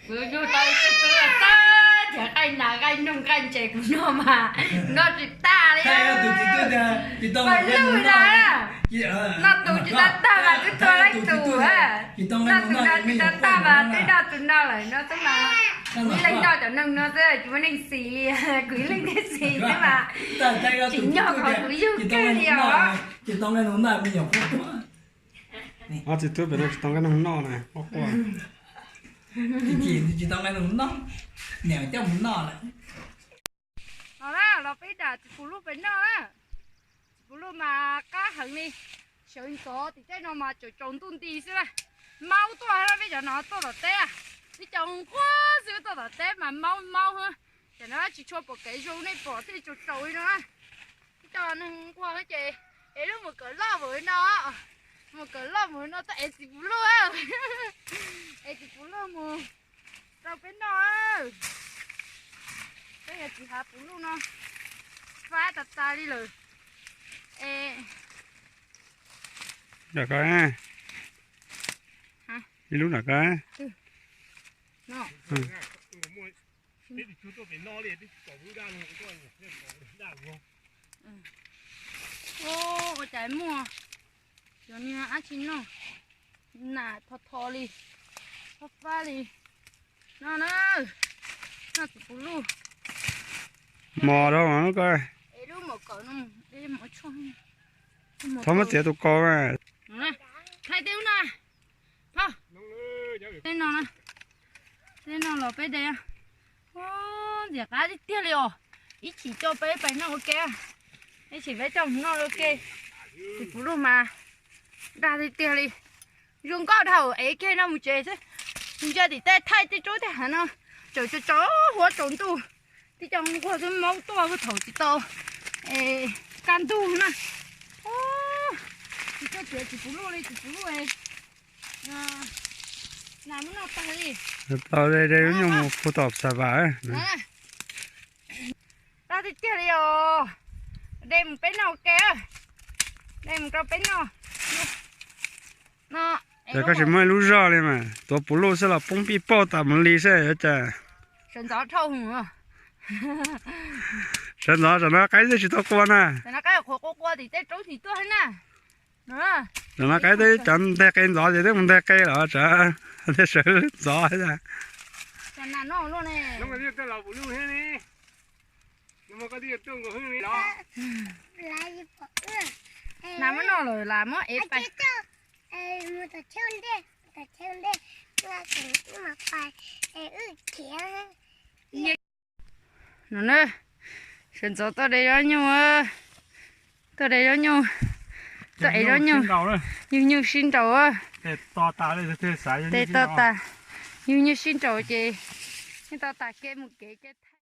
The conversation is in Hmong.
Kuv yug tau ib tug tub tag, nrhiav nqaij nas nqaij noog nqaij ntses kuv noj mas noj tsis tag li. Pawg lug na, noj tus tsis tau tag mas twb tuag leej tus, noj tus no tsis tau tag mas twb noj tus no lawm no xwb mas. Ib leeg noj cov noog no xwb tsis muaj neeg xis li, kuv ib leeg thiaj xis xwb mas. Tsis nyog qhov kuv yug kiag li os. Ob txiv tub pem no tsis tau nqaij noog noj na, quaj quaj. Tsis tau nqaij noog noj, niam coj mus noj lawm. Los na, los peb dam txiv puv luj pem noj na. Txiv puv luj mas qab heev li. Sawv ntxov tim tej no mas tseem tsaus ntuj nti xwb na. Maub tuaj, peb cov no tuaj tom teb, ib co nquag xwb tuaj tom teb mas maub maub. Cov no tsis tshua pom kev zoo, nej pom thiaj tsaus tsaus li no. Ib co neeg nquag ces ev lub mus kawm loj mus no, mus kawm loj mus no tuaj ev txiv puv luj, ev txiv puv luj mus rau peb noj. Peb yog txiv hav puv luj no fab tas tas li lawm. Nram ko, ib lub nram ko. Ua cas muaj cov niag dab tsi noj, nas tho tho li, fab fab li. No na, noj txiv puv luj. Mos rau lub ko. Thov muab txiav tus kaus mas. Thaij tej ub na. Tej no, tej no los peb de. Ntxim qab tiag tiag li os. Ib chim coj peb pais noj ua ke, ib chim peb coj mus noj ua ke. Txiv puv luj mas dag tiag tiag li. Zoo nkauj dhau, ev kiag no mus tsev xwb. Ntsia tim tej thaij tej tsob tej hav no, tseem tsaus tsaus huab tsaus ntuj. Tib co nquag xwb maub tuaj thaum tsis tau kaj ntug na. Tsis txawj txiav txiv puv luj li, txiv puv luj. Nas muab noj tag li. Tau de de lub nyuj mus puag tom Xav Vam. Tag tiag tiag li os. De mus peb noj ua ke. De mus rau peb noj. Ces koj tsis muaj ib lub zog li mas tuav puv luj xwb los poob pij pauj tas mus li xwb yuav cas. Sawv ntxov dhau. Sawv ntxov, tam no qaib twb tsis tau qua na. Tam no qaib qhuav qua qua tim tej roob tim tuaj na. Tam no qaib twb cov nteg qe ntxov ces twb mus nteg qe los tsam thiaj sawv ntxov. Nas muab noj lawm las muab ev pais. No na, sawv ntxov tuaj de zaub nyuj, tuaj de zaub nyuj, tuaj ev zaub nyuj, yug nyuj sib nraus. Tes to tas, yug nyuj sib nraus ces yeej tau tas kev mus kev kev.